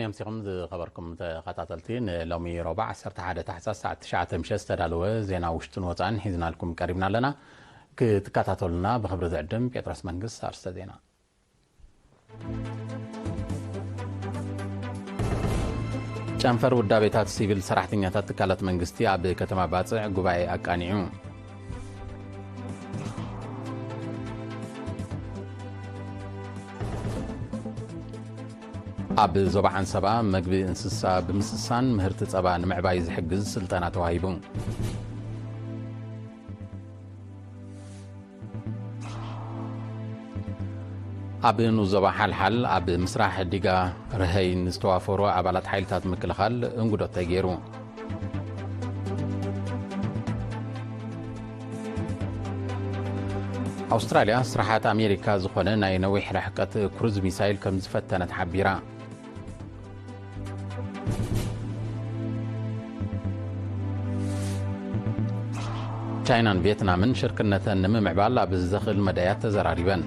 ኣምሲኹም ዝኸበርኩም ተኸታተልቲ፣ ንሎሚ ረቡዕ ዓሰርተ ሓደ ታሕሳስ ሰዓት ትሽዓተ ምሸት ዝተዳለወ ዜና ውሽጥን ወጻእን ሒዝናልኩም ቀሪብና ኣለና። ክትከታተሉና ብኽብሪ ዝዕድም ጴጥሮስ መንግስት። ኣርስተ ዜና። ጨንፈር ውዳቤታት ሲቪል ሰራሕተኛታት ትካላት መንግስቲ ኣብ ከተማ ባጽዕ ጉባኤ ኣቃኒዑ። ኣብ ዞባ ዓንሰባ መግቢ እንስሳ ብምስሳን ምህርቲ ጸባ ንምዕባይ ዝሕግዝ ስልጠና ተዋሂቡ። ኣብ ንኡስ ዞባ ሓልሓል ኣብ ምስራሕ ዲጋ ርሀይ ንዝተዋፈሩ ኣባላት ሓይልታት ምክልኻል እንጉዶት ተገይሩ። ኣውስትራልያ ስራሓት ኣሜሪካ ዝኾነ ናይ ነዊሕ ርሕቀት ክሩዝ ሚሳይል ከም ዝፈተነት ሓቢራ። ቻይናን ቪየትናምን ሽርክነተን ንምምዕባል ኣብ ዘኽእል መዳያት ተዘራሪበን።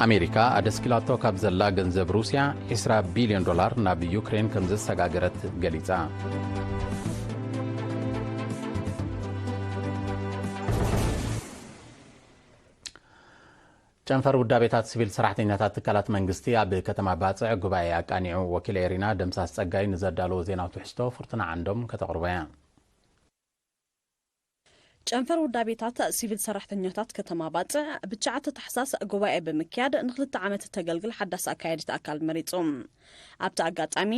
ኣሜሪካ ኣደስኪላቶ ካብ ዘላ ገንዘብ ሩስያ ዕስራ ቢልዮን ዶላር ናብ ዩክሬን ከም ዘሰጋገረት ገሊጻ። ጨንፈር ውዳቤታት ሲቪል ሰራሕተኛታት ትካላት መንግስቲ ኣብ ከተማ ባጽዕ ጉባኤ ኣቃኒዑ። ወኪል ኤሪና ደምሳስ ጸጋይ ንዘዳለዎ ዜናዊ ትሕዝቶ ፍርቱና ዓንዶም ከተቕርቦ እያ። ጨንፈር ውዳቤታት ሲቪል ሰራሕተኛታት ከተማ ባጽዕ ብትሽዓተ ታሕሳስ ጉባኤ ብምክያድ ንክልተ ዓመት እተገልግል ሓዳስ ኣካያዲት ኣካል መሪጹ። ኣብቲ ኣጋጣሚ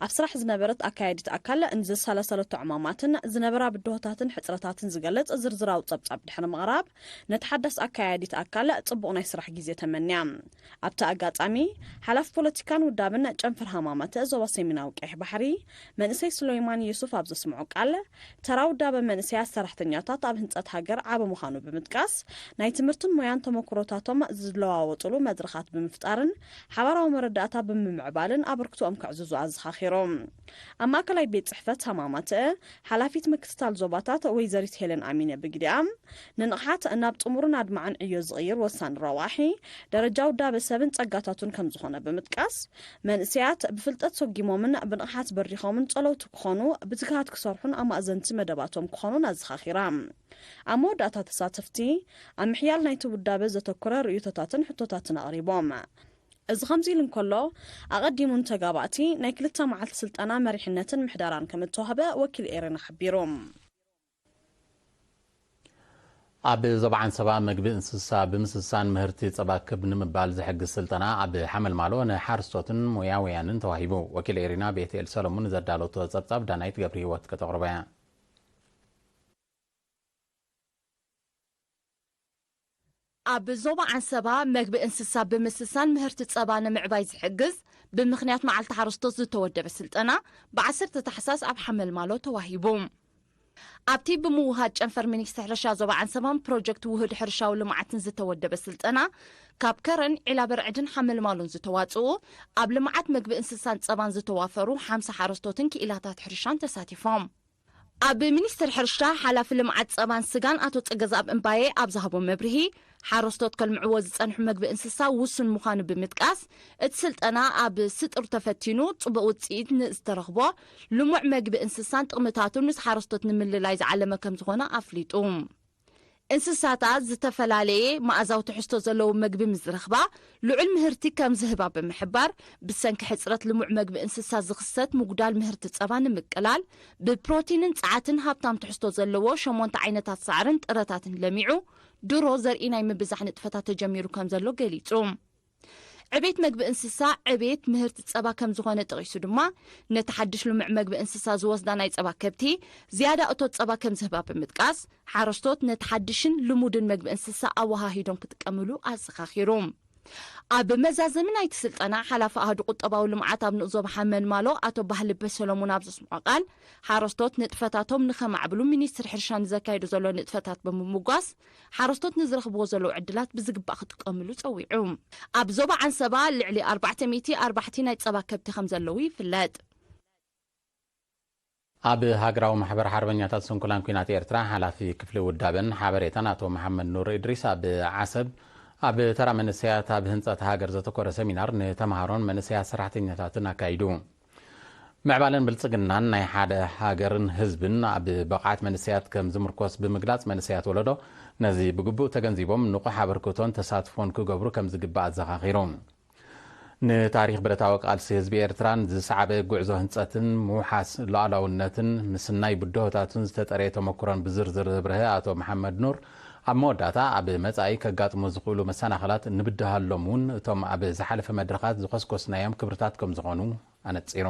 ኣብ ስራሕ ዝነበረት ኣካያዲት ኣካል ንዘሰላሰለቶ ዕማማትን ዝነበራ ብድሆታትን ሕጽረታትን ዝገልጽ ዝርዝራዊ ጸብጻብ ድሕሪ ምቕራብ ነቲ ሓዳስ ኣካያዲት ኣካል ጽቡቕ ናይ ስራሕ ግዜ ተመንያ። ኣብቲ ኣጋጣሚ ሓላፊ ፖለቲካን ውዳብን ጨንፈር ሃማማት ዞባ ሰሜናዊ ቀይሕ ባሕሪ መንእሰይ ሱለይማን ዩሱፍ ኣብ ዘስምዖ ቃል፣ ተራ ውዳበ መንእሰያት ሰራሕተኛታት ኣብ ህንጸት ሃገር ዓቢ ምዃኑ ብምጥቃስ፣ ናይ ትምህርትን ሞያን ተመኩሮታቶም ዝለዋወጡሉ መድረኻት ብምፍጣርን ሓባራዊ መረዳእታ ብምምዕባልን ኣበርክቶኦም ከዕዝዙ ኣዘኻኺሮም። ኣብ ማእከላይ ቤት ጽሕፈት ሃማማትአ ሓላፊት ምክትታል ዞባታት ወይዘሪት ሄለን ኣሚነ ብግዲኣ፣ ንንቕሓት ናብ ጥሙርን ኣድማዕን ዕዮ ዝቕይር ወሳኒ ረዋሒ፣ ደረጃ ውዳበ ሰብን ጸጋታቱን ከም ዝኾነ ብምጥቃስ፣ መንእሰያት ብፍልጠት ሰጒሞምን ብንቕሓት በሪኾምን ጸለውቲ ክኾኑ ብትግሃት ክሰርሑን ኣማእዘንቲ መደባቶም ክኾኑን ኣዘኻኺራ። ኣብ መወዳእታ ተሳተፍቲ ኣብ ምሕያል ናይቲ ውዳበ ዘተኮረ ርእይቶታትን ሕቶታትን ኣቕሪቦም። እዚ ከምዚ ኢሉ እንከሎ፣ ኣቐዲሙ ንተጋባእቲ ናይ ክልተ መዓልቲ ስልጠና መሪሕነትን ምሕደራን ከም እተዋህበ ወኪል ኤረና ሓቢሩ። ኣብ ዞባ ዓንሰባ መግቢ እንስሳ ብምስሳን ምህርቲ ጸባ ክብ ንምባል ዝሕግዝ ስልጠና ኣብ ሓመልማሎ ንሓረስቶትን ሞያውያንን ተዋሂቡ። ወኪል ኤሪና ቤትኤል ሰሎሙን ዘዳለቶ ጸብጻብ ዳናይት ገብረ ህይወት ከተቕርቦ እያ። ኣብ ዞባ ዓንሰባ መግቢ እንስሳ ብምስሳን ምህርቲ ጸባ ንምዕባይ ዝሕግዝ ብምኽንያት መዓልቲ ሓረስቶት ዝተወደበ ስልጠና ብዓሰርተ ታሕሳስ ኣብ ሓመልማሎ ተዋሂቡ። ኣብቲ ብምውሃድ ጨንፈር ሚኒስትሪ ሕርሻ ዞባ ዓንሰባን ፕሮጀክት ውህድ ሕርሻዊ ልምዓትን ዝተወደበ ስልጠና፣ ካብ ከረን ዒላ በርዕድን ሓመልማሎን ዝተዋጽኡ፣ ኣብ ልምዓት መግቢ እንስሳን ጸባን ዝተዋፈሩ ሓምሳ ሓረስቶትን ክኢላታት ሕርሻን ተሳቲፎም። ኣብ ሚኒስትሪ ሕርሻ ሓላፊ ልምዓት ጸባን ስጋን ኣቶ ጸገዛብ እምባዬ ኣብ ዝሃቦ መብርሂ፣ ሓረስቶት ከልምዕዎ ዝጸንሑ መግቢ እንስሳ ውሱን ምዃኑ ብምጥቃስ፣ እቲ ስልጠና ኣብ ስጡር ተፈቲኑ ጽቡቕ ውጽኢት ንዝተረኽቦ ልሙዕ መግቢ እንስሳን ጥቕምታቱን ምስ ሓረስቶት ንምልላይ ዝዓለመ ከም ዝኾነ ኣፍሊጡ። እንስሳታት ዝተፈላለየ መኣዛዊ ትሕዝቶ ዘለዎ መግቢ ምስ ዝረኽባ፣ ልዑል ምህርቲ ከም ዝህባ ብምሕባር፣ ብሰንኪ ሕጽረት ልሙዕ መግቢ እንስሳ ዝኽሰት ምጉዳል ምህርቲ ጸባ ንምቅላል፣ ብፕሮቲንን ጸዓትን ሃብታም ትሕዝቶ ዘለዎ ሸሞንተ ዓይነታት ሳዕርን ጥረታትን ለሚዑ፣ ድሮ ዘርኢ ናይ ምብዛሕ ንጥፈታት ተጀሚሩ ከም ዘሎ ገሊጹ። ዕቤት መግቢ እንስሳ፣ ዕቤት ምህርቲ ጸባ ከም ዝኾነ ጠቒሱ ድማ፣ ነቲ ሓድሽ ልሙዕ መግቢ እንስሳ ዝወስዳ ናይ ጸባ ከብቲ፣ ዝያዳ እቶት ጸባ ከም ዝህባ ብምጥቃስ፣ ሓረስቶት ነቲ ሓድሽን ልሙድን መግቢ እንስሳ ኣወሃሂዶም ክጥቀምሉ ኣዘኻኺሩ። ኣብ መዛዘሚ ናይቲ ስልጠና፣ ሓላፊ ኣሃዱ ቁጠባዊ ልምዓት ኣብ ንኡስ ዞባ ሓመልማሎ ኣቶ ባህልበ ሰሎሙን ኣብ ዘስምዖ ቃል፣ ሓረስቶት ንጥፈታቶም ንኸማዕብሉ ሚኒስትሪ ሕርሻ ንዘካይዶ ዘሎ ንጥፈታት ብምምጓስ፣ ሓረስቶት ንዝረኽብዎ ዘለዉ ዕድላት ብዝግባእ ክጥቀምሉ ጸዊዑ። ኣብ ዞባ ዓንሰባ ልዕሊ ኣርባዕተ ሚእቲ ኣርባሕቲ ናይ ጸባ ከብቲ ከም ዘለዉ ይፍለጥ። ኣብ ሃገራዊ ማሕበር ሓርበኛታት ስንኩላን ኲናት ኤርትራ ሓላፊ ክፍሊ ውዳበን ሓበሬታን ኣቶ መሓመድ ኑር እድሪስ ኣብ ዓሰብ ኣብ ተራ መንእሰያት ኣብ ህንጸት ሃገር ዘተኮረ ሰሚናር ንተምሃሮን መንእሰያት ሰራሕተኛታትን ኣካይዱ። ምዕባለን ብልጽግናን ናይ ሓደ ሃገርን ህዝብን ኣብ ብቕዓት መንእሰያት ከም ዝምርኮስ ብምግላጽ፣ መንእሰያት ወለዶ ነዚ ብግቡእ ተገንዚቦም ንቑሕ ኣበርክቶን ተሳትፎን ክገብሩ ከም ዝግባእ ኣዘኻኺሩ። ንታሪኽ ብረታዊ ቃልሲ ህዝቢ ኤርትራን ዝሰዓበ ጉዕዞ ህንጸትን ምውሓስ ሉዓላውነትን ምስናይ ብድሆታቱን ዝተጠረየ ተመኩሮን ብዝርዝር ዘብርሀ ኣቶ መሓመድ ኑር፣ ኣብ መወዳእታ ኣብ መጻኢ ከጋጥሙ ዝኽእሉ መሰናኽላት ንብድሃሎም እውን እቶም ኣብ ዝሓለፈ መድረኻት ዝኾስኮስናዮም ክብርታት ከም ዝኾኑ ኣነጺሩ።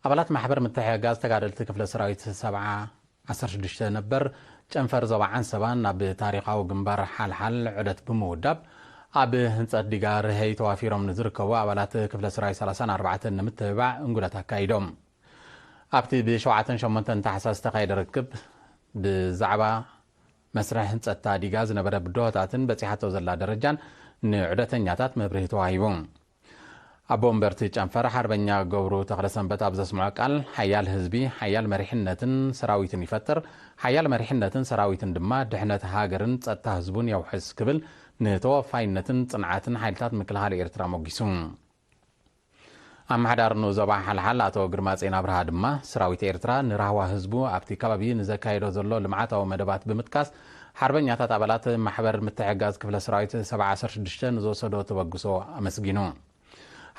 ኣባላት ማሕበር ምትሕግጋዝ ተጋደልቲ ክፍለ ሰራዊት ሰብዓ ዓሰርተ ሽዱሽተ ነበር ጨንፈር ዞባ ዓንሰባ ናብ ታሪኻዊ ግንባር ሓልሓል ዑደት ብምውዳብ፣ ኣብ ህንጸት ዲጋ ርሀይ ተዋፊሮም ንዝርከቡ ኣባላት ክፍለ ሰራዊት ሰላሳን ኣርባዕተን ንምትብባዕ እንጉዳት ኣካይዶም። ኣብቲ ብ ሸውዓተን ሸሞንተን ታሕሳስ ዝተኻየደ ርክብ፣ ብዛዕባ መስርሕ ህንጸት እታ ዲጋ ዝነበረ ብድሆታትን በጺሓቶ ዘላ ደረጃን ንዑደተኛታት መብርሂ ተዋሂቡ። ኣቦ ወንበርቲ ጨንፈር ሓርበኛ ገብሩ ተኽለሰንበት ኣብ ዘስምዖ ቃል፣ ሓያል ህዝቢ፣ ሓያል መሪሕነትን ሰራዊትን ይፈጥር፣ ሓያል መሪሕነትን ሰራዊትን ድማ ድሕነት ሃገርን ጸጥታ ህዝቡን የውሕስ ክብል ንተወፋይነትን ጽንዓትን ሓይልታት ምክልኻል ኤርትራ ሞጊሱ። ኣመሓዳሪ ንኡስ ዞባ ሓልሓል ኣቶ ግርማጼን ኣብርሃ ድማ፣ ሰራዊት ኤርትራ ንራህዋ ህዝቡ ኣብቲ ከባቢ ንዘካየዶ ዘሎ ልምዓታዊ መደባት ብምጥቃስ፣ ሓርበኛታት ኣባላት ማሕበር ምትሕግጋዝ ክፍለ ሰራዊት ሰብዓ ዓሰርተ ሽዱሽተ ንዝወሰዶ ተበግሶ ኣመስጊኑ።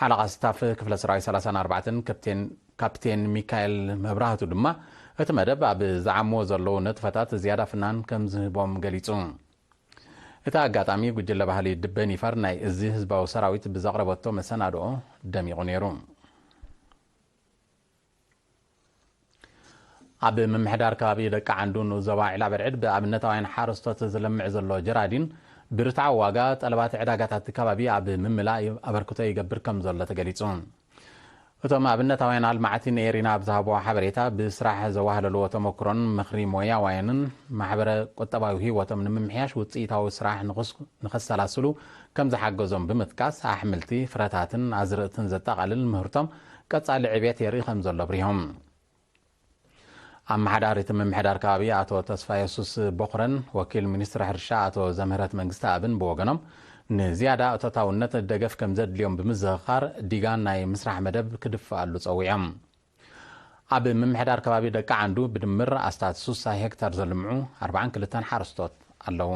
ሓለቓ ስታፍ ክፍለ ሰራዊት ሰላሳን ኣርባዕተን ካፕቴን፣ ካፕቴን ሚካኤል መብራህቱ ድማ፣ እቲ መደብ ኣብ ዝዓምዎ ዘለዉ ንጥፈታት ዝያዳ ፍናን ከም ዝህቦም ገሊጹ። እቲ ኣጋጣሚ፣ ጉጅለ ባህሊ ድበ ኒፈር ናይ እዚ ህዝባዊ ሰራዊት ብዘቕረበቶ መሰናድኦ ደሚቑ ነይሩ። ኣብ ምምሕዳር ከባቢ ደቂ ዓንዱ ንኡስ ዞባ ዒላ በርዕድ ብኣብነታውያን ሓረስቶት ዝለምዕ ዘሎ ጀራዲን ብርትዓዊ ዋጋ ጠለባት ዕዳጋታት ከባቢ ኣብ ምምላእ ኣበርክቶ ይገብር ከም ዘሎ ተገሊጹ። እቶም ኣብነታውያን ኣልማዕቲ ንኤሪና ኣብ ዝሃብዎ ሓበሬታ፣ ብስራሕ ዘዋህለልዎ ተመክሮን ምኽሪ ሞያውያንን ማሕበረ ቁጠባዊ ህይወቶም ንምምሕያሽ ውጽኢታዊ ስራሕ ንኽስ-፣ ንኸሰላስሉ ከም ዝሓገዞም ብምጥቃስ፣ ኣሕምልቲ፣ ፍረታትን ኣዝርእትን ዘጠቓልል ምህርቶም ቀጻሊ ዕብየት የርኢ ከም ዘሎ ኣብሪሆም። ኣመሓዳሪ እቲ ምምሕዳር ከባቢ ኣቶ ተስፋ የሱስ ቦኽረን ወኪል ሚኒስትሪ ሕርሻ ኣቶ ዘምህረት መንግስተኣብን ብወገኖም፣ ንዝያዳ እቶታውነት ደገፍ ከም ዘድልዮም ብምዝኽኻር፣ ዲጋ ናይ ምስራሕ መደብ ክድፍኣሉ ጸዊዖም። ኣብ ምምሕዳር ከባቢ ደቂ ዓንዱ ብድምር ኣስታት ሱሳ ሄክታር ዘልምዑ ኣርባዓን ክልተን ሓረስቶት ኣለዉ።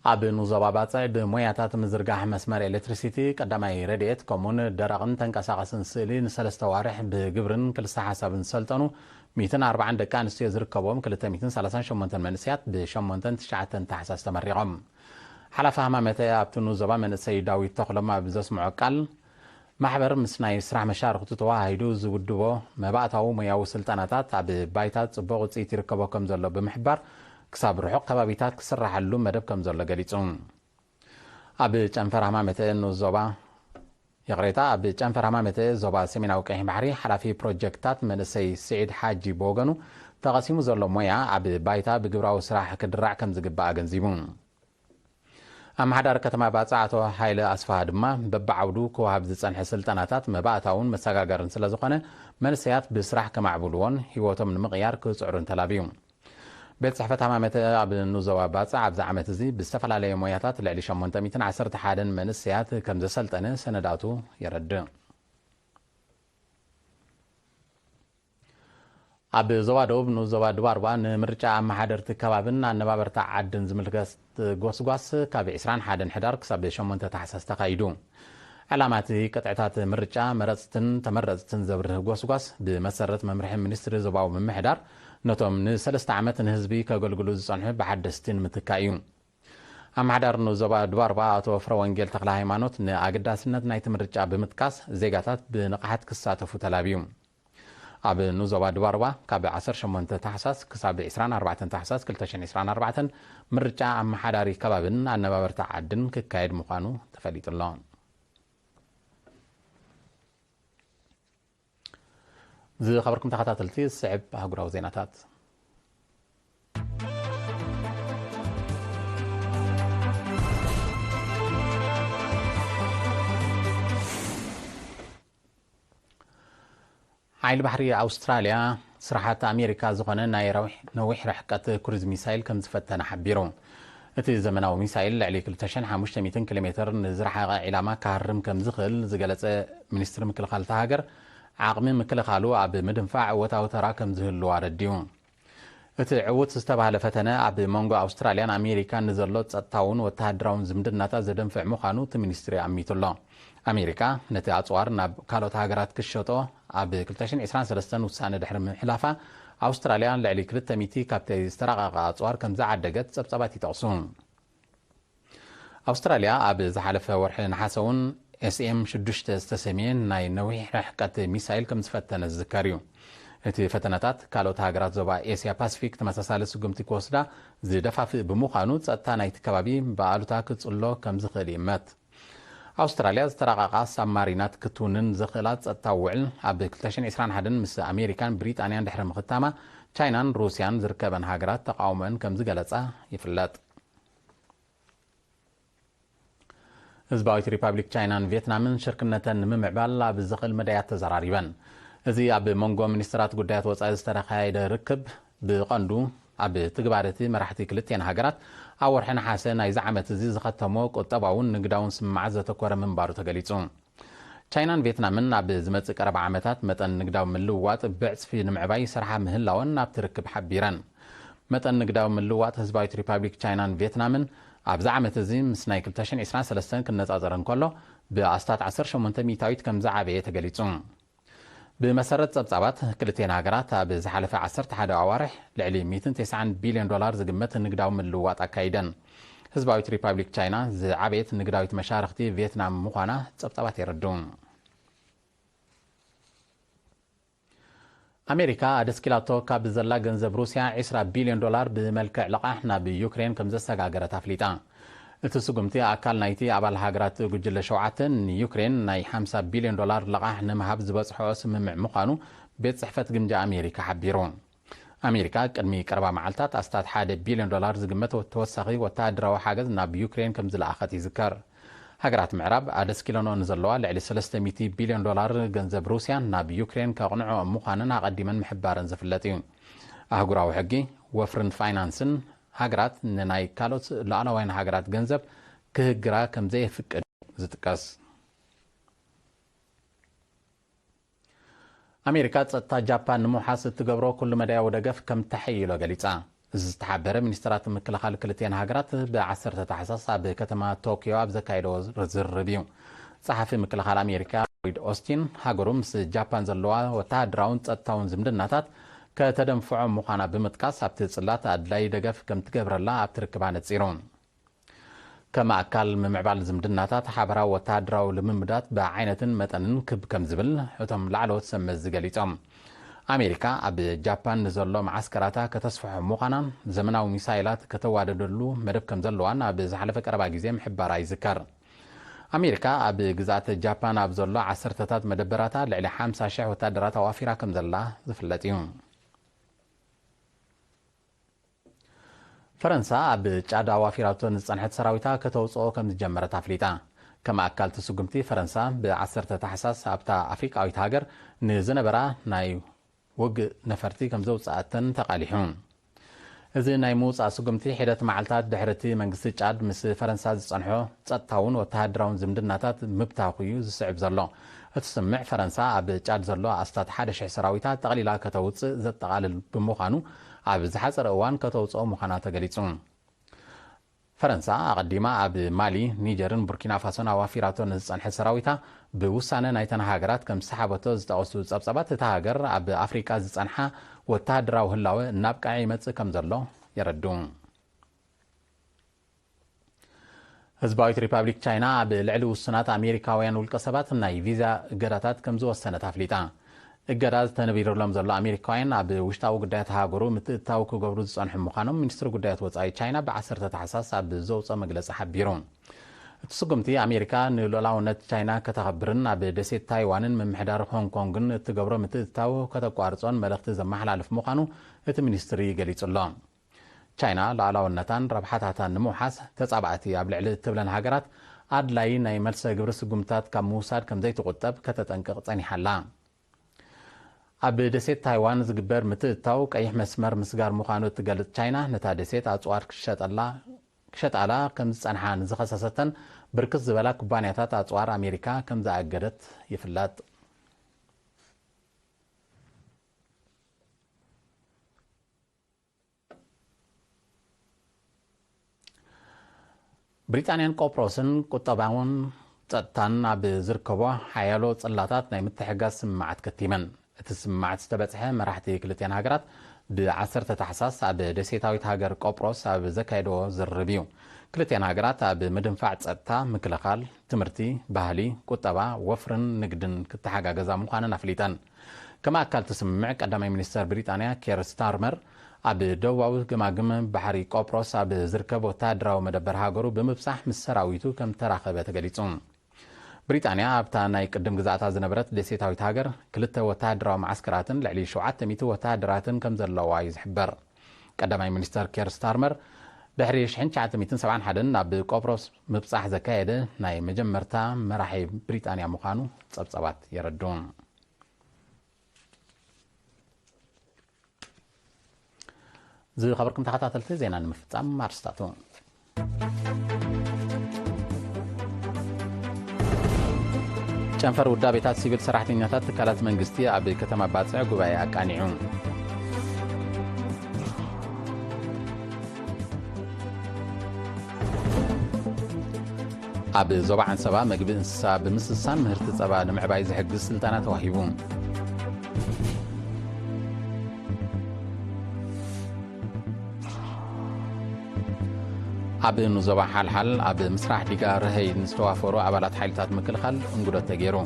ኣብ ንኡስ ዞባ ባጽዕ ብሞያታት ምዝርጋሕ መስመር ኤሌክትሪሲቲ፣ ቀዳማይ ረድኤት፣ ከምኡውን ደረቕን ተንቀሳቐስን ስእሊ ንሰለስተ ዋርሕ ብግብርን ክልሰ ሓሳብን ዝሰልጠኑ ሚእትን ኣርባዓን ደቂ ኣንስትዮ ዝርከብዎም ክልተ ሚእትን ሰላሳን ሸሞንተን መንእሰያት ብሸሞንተን ትሽዓተን ታሕሳስ ተመሪቖም። ሓላፊ ሃማመተ ኣብቲ ንኡስ ዞባ መንእሰይ ዳዊት ተኽሎም ኣብ ዘስምዖ ቃል፣ ማሕበር ምስ ናይ ስራሕ መሻርኽቱ ተወሃሂዱ ዝውድቦ መባእታዊ ሞያዊ ስልጠናታት ኣብ ባይታ ጽቡቕ ውጽኢት ይርከቦ ከም ዘሎ ብምሕባር፣ ክሳብ ርሑቕ ከባቢታት ክስራሓሉ መደብ ከም ዘሎ ገሊጹ። ኣብ ጨንፈር ሃማመተ ንኡስ ዞባ፣ ይቕሬታ፣ ኣብ ጨንፈር ሃማመተ ዞባ ሰሜናዊ ቀይሕ ባሕሪ ሓላፊ ፕሮጀክትታት መንእሰይ ስዒድ ሓጂ ብወገኑ፣ ተቐሲሙ ዘሎ ሞያ ኣብ ባይታ ብግብራዊ ስራሕ ክድራዕ ከም ዝግባእ ኣገንዚቡ። ኣመሓዳሪ ከተማ ባጽዕ ኣቶ ሃይለ ኣስፍሃ ድማ፣ በብዓውዱ ክወሃብ ዝጸንሐ ስልጠናታት መባእታውን መሰጋገርን ስለ ዝኾነ፣ መንእሰያት ብስራሕ ከማዕብልዎን ህይወቶም ንምቕያር ክጽዕሩን ተላብዩ። ቤት ጽሕፈት ሃማመተ ኣብ ንኡስ ዞባ ባጽዕ ኣብዚ ዓመት እዚ ብዝተፈላለየ ሞያታት ልዕሊ ሸሞንተ ሚእትን ዓሰርተ ሓደን መንእሰያት ከም ዘሰልጠነ ሰነዳቱ የረድእ። ኣብ ዞባ ደቡብ ንኡስ ዞባ ድባርባ ንምርጫ ኣመሓደርቲ ከባብን ኣነባበርቲ ዓድን ዝምልከት ጎስጓስ ካብ ዕስራን ሓደን ሕዳር ክሳብ ሸሞንተ ታሕሳስ ተኻይዱ። ዕላማ እቲ ቅጥዕታት ምርጫ መረጽትን ተመረጽትን ዘብርህ ጎስጓስ ብመሰረት መምርሒ ሚኒስትሪ ዞባዊ ምምሕዳር ነቶም ንሰለስተ ዓመት ንህዝቢ ከገልግሉ ዝጸንሑ ብሓደስቲ ንምትካእ እዩ። ኣመሓዳሪ ንኡስ ዞባ ድባርባ ኣቶ ፍረወንጌል ተክለ ሃይማኖት ንኣገዳስነት ናይቲ ምርጫ ብምጥቃስ፣ ዜጋታት ብንቕሓት ክሳተፉ ተላብዩ። ኣብ ንኡስ ዞባ ድባርባ ካብ ዓሰርተ ሸሞንተ ታሕሳስ ክሳብ ዕስራን ኣርባዕተን ታሕሳስ ክልተ ሽሕን ዕስራን ኣርባዕተን ምርጫ ኣመሓዳሪ ከባብን ኣነባበርቲ ዓድን ክካየድ ምዃኑ ተፈሊጡ ኣሎ። ዝኸበርኩም ተኸታተልቲ፣ ዝስዕብ ኣህጉራዊ ዜናታት። ሓይሊ ባሕሪ ኣውስትራልያ ስራሓት ኣሜሪካ ዝኾነ ናይ ረዊሕ-፣ ነዊሕ ርሕቀት ክሩዝ ሚሳይል ከም ዝፈተነ ሓቢሩ። እቲ ዘመናዊ ሚሳይል ልዕሊ ክልተ ሽሕን ሓሙሽተ ሚእትን ኪሎ ሜትር ንዝረሓቐ ዒላማ ክሃርም ከም ዝኽእል ዝገለጸ ሚኒስትሪ ምክልኻል እታ ሃገር፣ ዓቕሚ ምክልኻሉ ኣብ ምድንፋዕ እወታዊ ተራ ከም ዝህልዎ ኣረዲኡ። እቲ ዕዉት ዝተባህለ ፈተነ ኣብ መንጎ ኣውስትራልያን ኣሜሪካን ንዘሎ ጸጥታውን ወተሃደራውን ዝምድናታት ዘደንፍዕ ምዃኑ እቲ ሚኒስትሪ ኣሚቱ ኣሎ። ኣሜሪካ ነቲ ኣጽዋር ናብ ካልኦት ሃገራት ክሸጦ ኣብ ክልተ ሽሕን ዕስራን ሰለስተን ውሳነ ድሕሪ ምሕላፋ፣ ኣውስትራልያ ልዕሊ ክልተ ሚእቲ ካብቲ ዝተራቐቐ ኣጽዋር ከም ዝዓደገት ጸብጻባት ይጠቕሱ። ኣውስትራልያ ኣብ ዝሓለፈ ወርሒ ነሓሰ እውን ኤስኤም ሽዱሽተ ዝተሰምየ ናይ ነዊሕ ርሕቀት ሚሳይል ከም ዝፈተነ ዝዝከር እዩ። እቲ ፈተነታት ካልኦት ሃገራት ዞባ ኤስያ ፓሲፊክ ተመሳሳሊ ስጉምቲ ክወስዳ ዝደፋፍእ ብምዃኑ፣ ጸጥታ ናይቲ ከባቢ ብኣሉታ ክጽሎ ከም ዝኽእል ይእመት። ኣውስትራልያ ዝተራቐቓ ሳብማሪናት ክትውንን ዘኽእላ ጸጥታዊ ውዕል ኣብ ክልተ ሽሕን ዕስራን ሓደን ምስ ኣሜሪካን ብሪጣንያን ድሕሪ ምኽታማ፣ ቻይናን ሩስያን ዝርከበን ሃገራት ተቓውሞአን ከም ዝገለጻ ይፍለጥ። ህዝባዊት ሪፓብሊክ ቻይናን ቪየትናምን ሽርክነተን ንምምዕባል ኣብ ዘኽእል መዳያት ተዘራሪበን። እዚ ኣብ መንጎ ሚኒስትራት ጉዳያት ወጻኢ ዝተኻየደ ርክብ፣ ብቐንዱ ኣብ ትግባረ እቲ መራሕቲ ክልቲአን ሃገራት ኣብ ወርሒ ነሓሰ ናይዚ ዓመት እዚ ዝኸተሞ ቁጠባውን ንግዳውን ስምምዓት ዘተኮረ ምንባሩ ተገሊጹ። ቻይናን ቪየትናምን ኣብ ዝመጽእ ቀረባ ዓመታት መጠን ንግዳዊ ምልውዋጥ ብዕጽፊ ንምዕባይ ይሰርሓ ምህላወን ኣብቲ ርክብ ሓቢረን። መጠን ንግዳዊ ምልውዋጥ ህዝባዊት ሪፓብሊክ ቻይናን ቪየትናምን ኣብዚ ዓመት እዚ ምስ ናይ ክልተ ሽሕን ዕስራን ሰለስተን ክነጻጸር እንከሎ፣ ብኣስታት ዓሰርተ ሸሞንተ ሚእታዊት ከም ዝዓበየ ተገሊጹ። ብመሰረት ጸብጻባት፣ ክልቲአን ሃገራት ኣብ ዝሓለፈ ዓሰርተ ሓደ ኣዋርሕ ልዕሊ ሚእትን ተስዓን ቢልዮን ዶላር ዝግመት ንግዳዊ ምልውዋጥ ኣካይደን። ህዝባዊት ሪፓብሊክ ቻይና ዝዓበየት ንግዳዊት መሻርኽቲ ቪየትናም ምዃና ጸብጻባት የረድኡ። ኣሜሪካ ኣደስኪላቶ ካብ ዘላ ገንዘብ ሩስያ ዕስራ ቢልዮን ዶላር ብመልክዕ ልቓሕ ናብ ዩክሬን ከም ዘሰጋገረት ኣፍሊጣ። እቲ ስጉምቲ ኣካል ናይቲ ኣባል ሃገራት ጉጅለ ሸውዓተ ንዩክሬን ናይ ሓምሳ ቢልዮን ዶላር ልቓሕ ንምሃብ ዝበጽሖ ስምምዕ ምዃኑ ቤት ጽሕፈት ግምጃ ኣሜሪካ ሓቢሩ። ኣሜሪካ ቅድሚ ቀረባ መዓልታት ኣስታት ሓደ ቢልዮን ዶላር ዝግመት ተወሳኺ ወተሃደራዊ ሓገዝ ናብ ዩክሬን ከም ዝለኣኸት ይዝከር። ሃገራት ምዕራብ ኣደስኪለንኦ ንዘለዋ ልዕሊ ሰለስተ ሚእቲ ቢልዮን ዶላር ገንዘብ ሩስያ ናብ ዩክሬን ከቕንዖ ምዃነን ኣቐዲመን ምሕባረን ዝፍለጥ እዩ። ኣህጉራዊ ሕጊ፣ ወፍርን ፋይናንስን ሃገራት ንናይ ካልኦት ሉዓላውያን ሃገራት ገንዘብ ክህግራ ከም ዘየፍቅድ ዝጥቀስ። ኣሜሪካ ጸጥታ ጃፓን ንምውሓስ እትገብሮ ኩሉ መዳያዊ ደገፍ ከም ተሐይሎ ገሊጻ። እዚ ዝተሓበረ ሚኒስትራት ምክልኻል ክልቲአን ሃገራት ብዓሰርተ ታሕሳስ ኣብ ከተማ ቶኪዮ ኣብ ዘካየደዎ ዝርርብ እዩ። ጸሓፊ ምክልኻል ኣሜሪካ ሎይድ ኦስቲን፣ ሃገሩ ምስ ጃፓን ዘለዋ ወተሃደራውን ጸጥታውን ዝምድናታት ከተደንፍዖ ምዃና ብምጥቃስ፣ ኣብቲ ጽላት ኣድላዪ ደገፍ ከም ትገብረላ ኣብቲ ርክብ ኣነጺሩ። ከም ኣካል ምምዕባል ዝምድናታት፣ ሓበራዊ ወተሃደራዊ ልምምዳት ብዓይነትን መጠንን ክብ ከም ዝብል እቶም ላዕለዎት ሰብ መዚ ገሊጾም። ኣሜሪካ ኣብ ጃፓን ንዘሎ መዓስከራታ ከተስፍሖ ምዃናን ዘመናዊ ሚሳይላት ከተዋደደሉ መደብ ከም ዘለዋን ኣብ ዝሓለፈ ቀረባ ግዜ ምሕባራ ይዝከር። ኣሜሪካ ኣብ ግዝኣት ጃፓን ኣብ ዘሎ ዓሰርተታት መደበራታ ልዕሊ ሓምሳ ሽሕ ወታደራት ኣዋፊራ ከም ዘላ ዝፍለጥ እዩ። ፈረንሳ ኣብ ጫድ ኣዋፊራቶ ንዝጸንሐት ሰራዊታ ከተውጽኦ ከም ዝጀመረት ኣፍሊጣ። ከም ኣካል እቲ ስጉምቲ፣ ፈረንሳ ብዓሰርተ ታሕሳስ ኣብታ ኣፍሪቃዊት ሃገር ንዝነበራ ናይ ውግእ ነፈርቲ ከም ዘውጽኣተን ተቓሊሑ። እዚ ናይ ምውጻእ ስጉምቲ፣ ሒደት መዓልታት ድሕሪ እቲ መንግስቲ ጫድ ምስ ፈረንሳ ዝጸንሖ ጸጥታውን ወተሃደራውን ዝምድናታት ምብታኹ እዩ ዝስዕብ ዘሎ። እቲ ስምምዕ፣ ፈረንሳ ኣብ ጫድ ዘሎ ኣስታት ሓደ ሽሕ ሰራዊታ ጠቕሊላ ከተውጽእ ዘጠቓልል ብምዃኑ፣ ኣብ ዝሓጸረ እዋን ከተውጽኦ ምዃና ተገሊጹ። ፈረንሳ ኣቐዲማ ኣብ ማሊ፣ ኒጀርን ቡርኪና ፋሶን ኣዋፊራቶ ንዝጸንሐ ሰራዊታ፣ ብውሳነ ናይተን ሃገራት ከም ዝሰሓበቶ ዝጠቐሱ ጸብጻባት፣ እታ ሃገር ኣብ ኣፍሪቃ ዝጸንሓ ወተሃደራዊ ህላወ እናብቅዐ ይመጽእ ከም ዘሎ የረድኡ። ህዝባዊት ሪፓብሊክ ቻይና ኣብ ልዕሊ ውሱናት ኣሜሪካውያን ውልቀ ሰባት ናይ ቪዛ እገዳታት ከም ዝወሰነት ኣፍሊጣ። እገዳ ዝተነቢርሎም ዘሎ ኣሜሪካውያን ኣብ ውሽጣዊ ጉዳያት ሃገሩ ምትእትታው ክገብሩ ዝጸንሑ ምዃኖም ሚኒስትሪ ጉዳያት ወጻኢ ቻይና ብዓሰርተ ታሕሳስ ኣብ ዘውጽኦ መግለጺ ሓቢሩ። እቲ ስጉምቲ፣ ኣሜሪካ ንሉዓላውነት ቻይና ከተኸብርን ኣብ ደሴት ታይዋንን ምምሕዳር ሆንግ ኮንግን እትገብሮ ምትእትታው ከተቋርጾን መልእኽቲ ዘመሓላልፍ ምዃኑ እቲ ሚኒስትሪ ገሊጹ ኣሎ። ቻይና ሉዓላውነታን ረብሓታታን ንምውሓስ ተጻባእቲ ኣብ ልዕሊ እትብለን ሃገራት ኣድላዪ ናይ መልሰ ግብሪ ስጉምትታት ካብ ምውሳድ ከም ዘይትቑጠብ ከተጠንቅቕ ጸኒሓ ኣላ። ኣብ ደሴት ታይዋን ዝግበር ምትእትታው ቀይሕ መስመር ምስጋር ምዃኑ እትገልጽ ቻይና፣ ነታ ደሴት ኣጽዋር ክሸጠላ ክሸጣላ ከም ዝጸንሓ ንዝኸሰሰተን ብርክት ዝበላ ኩባንያታት ኣጽዋር ኣሜሪካ ከም ዝኣገደት ይፍለጥ። ብሪጣንያን ቆጵሮስን ቁጠባውን ጸጥታን ኣብ ዝርከቦ ሓያሎ ጽላታት ናይ ምትሕግጋዝ ስምምዓት ከቲመን። እቲ ስምምዓት ዝተበጽሐ መራሕቲ ክልቲኣን ሃገራት ብዓሰርተ ታሕሳስ ኣብ ደሴታዊት ሃገር ቆጵሮስ ኣብ ዘካየድዎ ዝርርብ እዩ። ክልቲኣን ሃገራት ኣብ ምድንፋዕ ጸጥታ፣ ምክልኻል፣ ትምህርቲ፣ ባህሊ፣ ቁጠባ፣ ወፍርን ንግድን ክተሓጋገዛ ምዃነን ኣፍሊጠን። ከም ኣካል እቲ ስምምዕ፣ ቀዳማይ ሚኒስተር ብሪጣንያ ኬር ስታርመር ኣብ ደቡባዊ ገማግም ባሕሪ ቆጵሮስ ኣብ ዝርከብ ወተሃደራዊ መደበር ሃገሩ ብምብጻሕ ምስ ሰራዊቱ ከም ተራኸበ ተገሊጹ። ብሪጣንያ ኣብታ ናይ ቅድም ግዛእታ ዝነበረት ደሴታዊት ሃገር ክልተ ወተሃደራዊ መዓስከራትን ልዕሊ ሸውዓተ ሚእቲ ወተሃደራትን ከም ዘለዋ እዩ ዝሕበር። ቀዳማይ ሚኒስተር ኬር ስታርመር ድሕሪ ሽሕን ትሽዓተ ሚእትን ሰብዓን ሓደን ናብ ቆጵሮስ ምብጻሕ ዘካየደ ናይ መጀመርታ መራሒ ብሪጣንያ ምዃኑ ጸብጻባት የረድኡ። ዝኸበርኩም ተኸታተልቲ፣ ዜና ንምፍጻም ኣርስታቱ። ጨንፈር ውዳቤታት ሲቪል ሰራሕተኛታት ትካላት መንግስቲ ኣብ ከተማ ባጽዕ ጉባኤ ኣቃኒዑ። ኣብ ዞባ ዓንሰባ መግቢ እንስሳ ብምስሳን ምህርቲ ጸባ ንምዕባይ ዝሕግዝ ስልጠና ተዋሂቡ። ኣብ ንዞባ ሓልሓል ኣብ ምስራሕ ዲጋ ርሀይ ንዝተዋፈሩ ኣባላት ሓይልታት ምክልኻል እንጉዶ ተገይሩ።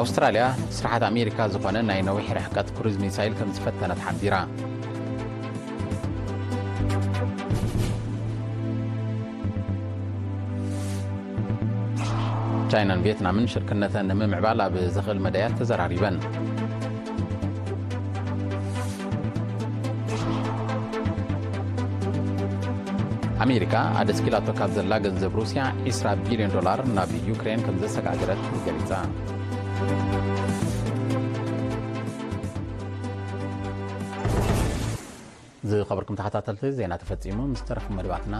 ኣውስትራልያ ስራሓት ኣሜሪካ ዝኾነ ናይ ነዊሕ ርሕቀት ክሩዝ ሚሳይል ከም ዝፈተነት ሓቢራ። ቻይናን ቪየትናምን ሽርክነተን ንምምዕባል ኣብ ዘኽእል መዳያት ተዘራሪበን። ኣሜሪካ ኣደስኪላቶ ካብ ዘላ ገንዘብ ሩስያ ዒስራ ቢልዮን ዶላር ናብ ዩክሬን ከም ዘሰጋገረት ገሊጻ። ዝኸበርኩም ተኸታተልቲ፣ ዜና ተፈጺሙ። ምስ ተረፉ መደባትና